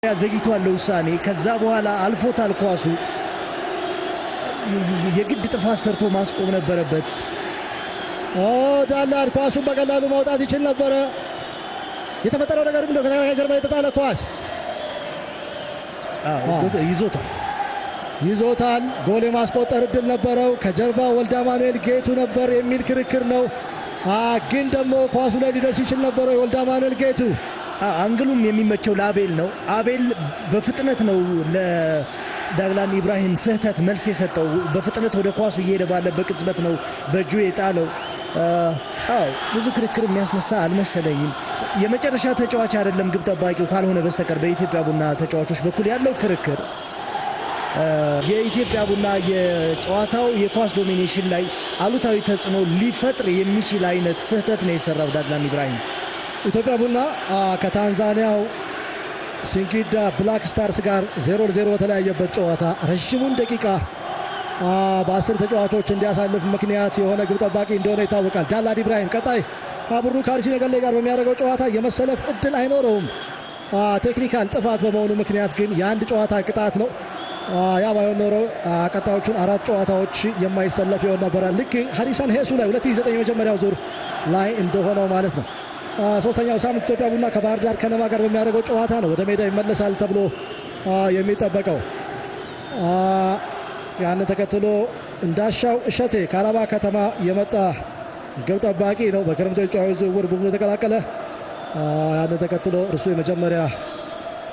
ዘግይቷል ለውሳኔ። ከዛ በኋላ አልፎታል ኳሱ። የግድ ጥፋት ሰርቶ ማስቆም ነበረበት። ዳላድ ኳሱን በቀላሉ ማውጣት ይችል ነበረ። የተፈጠረው ነገር ምንድነው? ከተከላካይ ጀርባ የተጣለ ኳስ ይዞታል ይዞታል። ጎል የማስቆጠር እድል ነበረው። ከጀርባ ወልደ አማኑኤል ጌቱ ነበር የሚል ክርክር ነው። ግን ደግሞ ኳሱ ላይ ሊደርስ ይችል ነበረ ወልደ አማኑኤል ጌቱ። Angle ኡም የሚመቸው ለአቤል ነው። አቤል በፍጥነት ነው ለዳግላን ኢብራሂም ስህተት መልስ የሰጠው። በፍጥነት ወደ ኳሱ እየሄደ ባለበት ቅጽበት ነው በእጁ የጣለው። አዎ፣ ብዙ ክርክር የሚያስነሳ አልመሰለኝም። የመጨረሻ ተጫዋች አይደለም ግብ ጠባቂው ካልሆነ በስተቀር በኢትዮጵያ ቡና ተጫዋቾች በኩል ያለው ክርክር የኢትዮጵያ ቡና የጨዋታው የኳስ domination ላይ አሉታዊ ተጽዕኖ ሊፈጥር የሚችል አይነት ስህተት ነው የሰራው ዳግላን ኢብራሂም። ኢትዮጵያ ቡና ከታንዛኒያው ሲንጊዳ ብላክ ስታርስ ጋር 0-0 በተለያየበት ጨዋታ ረዥሙን ደቂቃ በ10 ተጫዋቾች እንዲያሳልፍ ምክንያት የሆነ ግብ ጠባቂ እንደሆነ ይታወቃል። ዳላድ ኢብራሂም ቀጣይ ቡድኑ ከአርሲ ነገሌ ጋር በሚያደርገው ጨዋታ የመሰለፍ እድል አይኖረውም። Technical ጥፋት በመሆኑ ምክንያት ግን የአንድ ጨዋታ ቅጣት ነው። ያ ባይሆን ኖሮ ቀጣዮቹን አራት ጨዋታዎች የማይሰለፍ ይሆን ነበረ። ልክ ሀሪሰን ሄሱ ላይ 2009 የመጀመሪያው ዙር ላይ እንደሆነው ማለት ነው። ሶስተኛው ሳምንት ኢትዮጵያ ቡና ከባህር ዳር ከነማ ጋር በሚያደርገው ጨዋታ ነው ወደ ሜዳ ይመለሳል ተብሎ የሚጠበቀው። ያንን ተከትሎ እንዳሻው እሸቴ ከአላባ ከተማ የመጣ ግብ ጠባቂ ነው። በክረምቱ የተጫዋቾች ዝውውር ቡድኑ የተቀላቀለ፣ ያንን ተከትሎ እርሱ የመጀመሪያ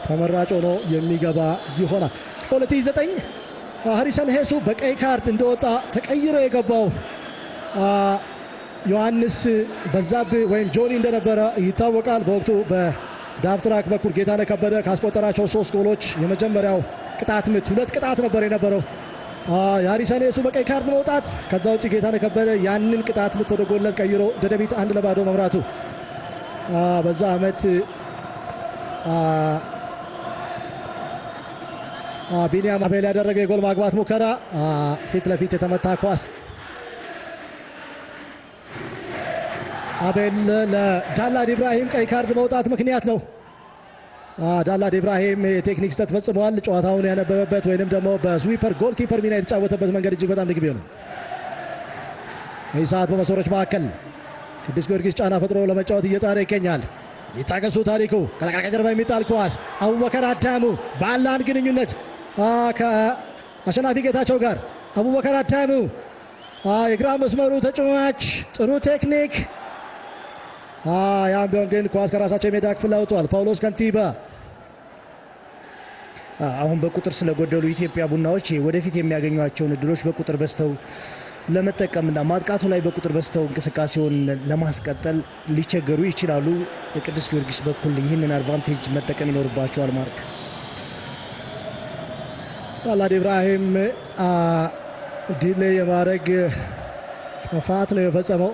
ተመራጭ ሆኖ የሚገባ ይሆናል። 2009 ሀሪሰን ሄሱ በቀይ ካርድ እንደወጣ ተቀይሮ የገባው ዮሐንስ በዛብህ ወይም ጆኒ እንደነበረ ይታወቃል። በወቅቱ በዳፍትራክ በኩል ጌታነህ ከበደ ካስቆጠራቸው ሶስት ጎሎች የመጀመሪያው ቅጣት ምት፣ ሁለት ቅጣት ነበር የነበረው የሀሪሰን ሄሱ በቀይ ካርድ መውጣት። ከዛ ውጭ ጌታነህ ከበደ ያንን ቅጣት ምት ወደ ጎልነት ቀይሮ ደደቢት 1-0 መምራቱ፣ በዛ ዓመት ቢኒያም አቤል ያደረገው የጎል ማግባት ሙከራ ፊት ለፊት የተመታ ኳስ አቤል ለዳላድ ኢብራሂም ቀይ ካርድ መውጣት ምክንያት ነው። ዳላድ ኢብራሂም የቴክኒክ ስህተት ፈጽመዋል። ጨዋታውን ያነበበበት ወይንም ደግሞ በ sweeper goalkeeper ሚና የተጫወተበት መንገድ እጅግ በጣም ልግብ ነው። ይህ ሰዓት በመስመሮች መካከል ቅዱስ ጊዮርጊስ ጫና ፈጥሮ ለመጫወት እየጣረ ይገኛል። ይታገሱ ታሪኩ ከተከላካይ ጀርባ የሚጣል ኳስ፣ አቡበከር አዳሙ ባለ ግንኙነት ከአሸናፊ ጌታቸው ጋር። አቡበከር አዳሙ የግራ መስመሩ ተጫዋች ጥሩ ቴክኒክ፣ ያም ቢሆን ግን ኳስ ከራሳቸው የሜዳ ክፍል አውጥቷል። ፓውሎስ ከንቲባ። አሁን በቁጥር ስለጎደሉ ኢትዮጵያ ቡናዎች ወደፊት የሚያገኟቸውን እድሎች በቁጥር በዝተው ለመጠቀምና ማጥቃቱ ላይ በቁጥር በዝተው እንቅስቃሴውን ለማስቀጠል ሊቸገሩ ይችላሉ። በቅዱስ ጊዮርጊስ በኩል ይህንን advantage መጠቀም ይኖርባቸዋል። ማርክ። ዳላድ ኢብራሂም delay የማድረግ ጥፋት ነው የፈጸመው።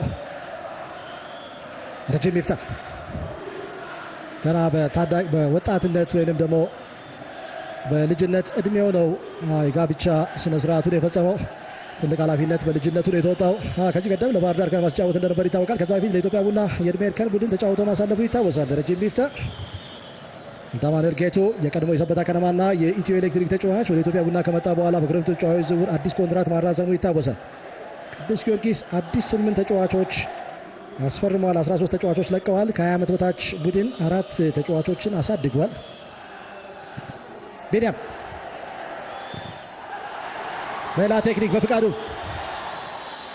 ረጅም ይፍታ ገና በወጣትነት ወይንም ደግሞ በልጅነት እድሜው ነው የጋብቻ ስነ ስርዓቱን የፈጸመው። ትልቅ ኃላፊነት በልጅነቱ ነው የተወጣው። ከዚህ ቀደም ለባህር ዳር ከነማ ሲጫወት እንደነበር ይታወቃል። ከዛ በፊት ለኢትዮጵያ ቡና የእድሜ እርከን ቡድን ተጫውቶ ማሳለፉ ይታወሳል። ረጅም ሚፍታ። ወልደአማኑኤል ጌቱ የቀድሞ የሰበታ ከነማና የኢትዮ ኤሌክትሪክ ተጫዋች ወደ ኢትዮጵያ ቡና ከመጣ በኋላ በክረምቱ ተጫዋቾች ዝውውር አዲስ ኮንትራት ማራዘሙ ይታወሳል። ቅዱስ ጊዮርጊስ አዲስ ስምንት ተጫዋቾች አስፈርመዋል። 13 ተጫዋቾች ለቀዋል። ከ20 ዓመት በታች ቡድን አራት ተጫዋቾችን አሳድጓል። ቢኒያም ሌላ ቴክኒክ በፍቃዱ፣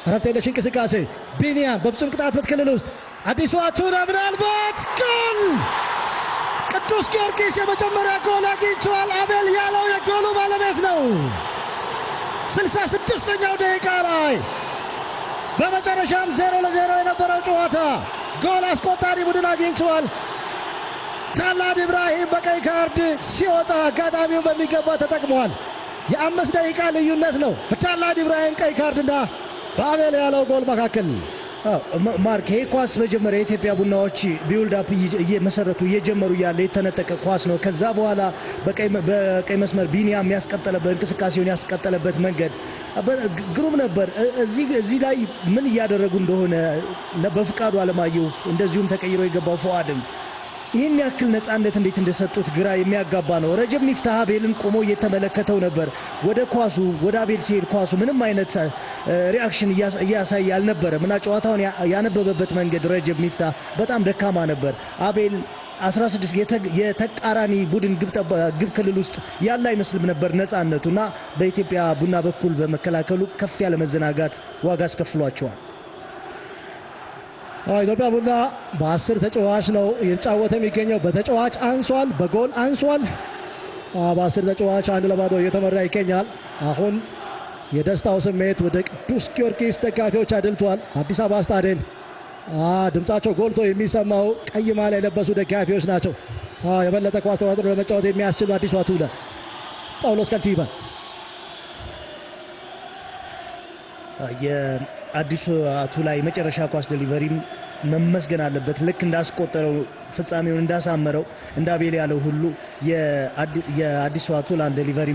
እረፍት የለሽ እንቅስቃሴ። ቢኒያም በፍጹም ቅጣት ምት ክልል ውስጥ፣ አዲሱ አቱና ምናልባት ጎል! ቅዱስ ጊዮርጊስ የመጀመሪያ ጎል አግኝቷል። አቤል ያለው የጎሉ ባለቤት ነው። 66ኛው ደቂቃ ላይ በመጨረሻም 0-0 የነበረው ጨዋታ ጎል አስቆጣሪ ቡድን አግኝቷል። ዳላድ ኢብራሂም በቀይ ካርድ ሲወጣ አጋጣሚውን በሚገባ ተጠቅመዋል። የ5 ደቂቃ ልዩነት ነው በዳላድ ኢብራሂም ቀይ ካርድና በአቤል ያለው ጎል መካከል። ማርክ፣ ይሄ ኳስ መጀመሪያ የኢትዮጵያ ቡናዎች build up እየመሰረቱ እየጀመሩ ያለ የተነጠቀ ኳስ ነው። ከዛ በኋላ በቀይ መስመር ቢኒያም ያስቀጠለበት እንቅስቃሴውን ያስቀጠለበት መንገድ ግሩም ነበር። እዚህ ላይ ምን እያደረጉ እንደሆነ በፍቃዱ አለማየሁ እንደዚሁም ተቀይሮ የገባው ፈዋድም ይህን ያክል ነፃነት እንዴት እንደሰጡት ግራ የሚያጋባ ነው። ረጀብ ሚፍታህ አቤልን ቆሞ እየተመለከተው ነበር። ወደ ኳሱ ወደ አቤል ሲሄድ ኳሱ ምንም አይነት reaction እያሳየ አልነበረም እና ጨዋታውን ያነበበበት መንገድ ረጀብ ሚፍታህ በጣም ደካማ ነበር። አቤል 16 የተቃራኒ ቡድን ግብ ክልል ውስጥ ያለ አይመስልም ነበር ነፃነቱ እና በኢትዮጵያ ቡና በኩል በመከላከሉ ከፍ ያለ መዘናጋት ዋጋ አስከፍሏቸዋል። ኢትዮጵያ ቡና በ10 ተጫዋች ነው እየተጫወተ የሚገኘው። በተጫዋች አንሷል፣ በጎል አንሷል። በ10 ተጫዋች 1-0 እየተመራ ይገኛል። አሁን የደስታው ስሜት ወደ ቅዱስ ጊዮርጊስ ደጋፊዎች አድልቷል። አዲስ አበባ ስታዲየም ድምጻቸው ጎልቶ የሚሰማው ቀይ ማሊያ የለበሱ ደጋፊዎች ናቸው። የበለጠ ኳስ ተቆጣጥሮ ለመጫወት የሚያስችሉ አዲሱ አቱላ፣ ጳውሎስ ከንቲባ። የአዲሱ አቱላ የመጨረሻ ኳስ delivery ም መመስገን አለበት። ልክ እንዳስቆጠረው፣ ፍጻሜውን እንዳሳመረው፣ እንደ አቤል ያለው ሁሉ የአዲሱ አቱላን delivery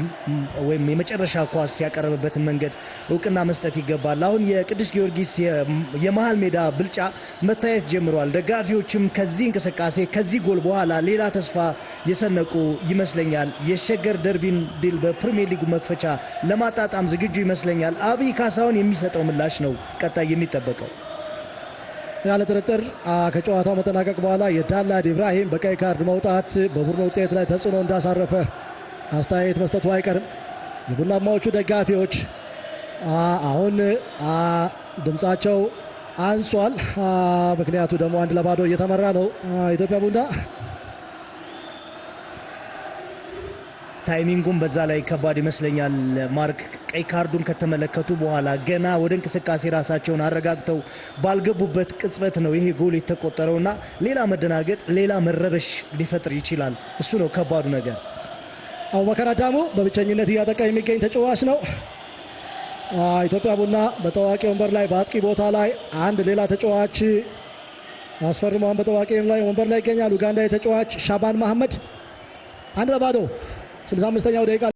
ወይም የመጨረሻ ኳስ ያቀረበበትን መንገድ እውቅና መስጠት ይገባል። አሁን የቅዱስ ጊዮርጊስ የመሀል ሜዳ ብልጫ መታየት ጀምሯል። ደጋፊዎችም ከዚህ እንቅስቃሴ፣ ከዚህ ጎል በኋላ ሌላ ተስፋ የሰነቁ ይመስለኛል። የሸገር ደርቢን ድል በፕሪሚየር ሊጉ መክፈቻ ለማጣጣም ዝግጁ ይመስለኛል። አብይ ካሳሁን የሚሰጠው ምላሽ ነው ቀጣይ የሚጠበቀው። ያለ ጥርጥር ከጨዋታው መጠናቀቅ በኋላ የዳላድ ኢብራሂም በቀይ ካርድ መውጣት በቡድኑ ውጤት ላይ ተጽዕኖ እንዳሳረፈ አስተያየት መስጠቱ አይቀርም። የቡናማዎቹ ደጋፊዎች አሁን ድምፃቸው አንሷል። ምክንያቱ ደግሞ 1-0 እየተመራ ነው ኢትዮጵያ ቡና። Timing ኡም በዛ ላይ ከባድ ይመስለኛል። ማርክ፣ ቀይ ካርዱን ከተመለከቱ በኋላ ገና ወደ እንቅስቃሴ ራሳቸውን አረጋግተው ባልገቡበት ቅጽበት ነው ይሄ ጎል የተቆጠረውና ሌላ መደናገጥ፣ ሌላ መረበሽ ሊፈጥር ይችላል። እሱ ነው ከባዱ ነገር። አቡበከር አዳሙ በብቸኝነት እያጠቃ የሚገኝ ተጫዋች ነው። ኢትዮጵያ ቡና በተጠባባቂ ወንበር ላይ፣ በአጥቂ ቦታ ላይ አንድ ሌላ ተጫዋች አስፈርመዋን በተጠባባቂ ላይ ወንበር ላይ ይገኛል። ኡጋንዳዊ ተጫዋች ሻባን መሐመድ። 1-0፣ 65ኛው ደቂቃ።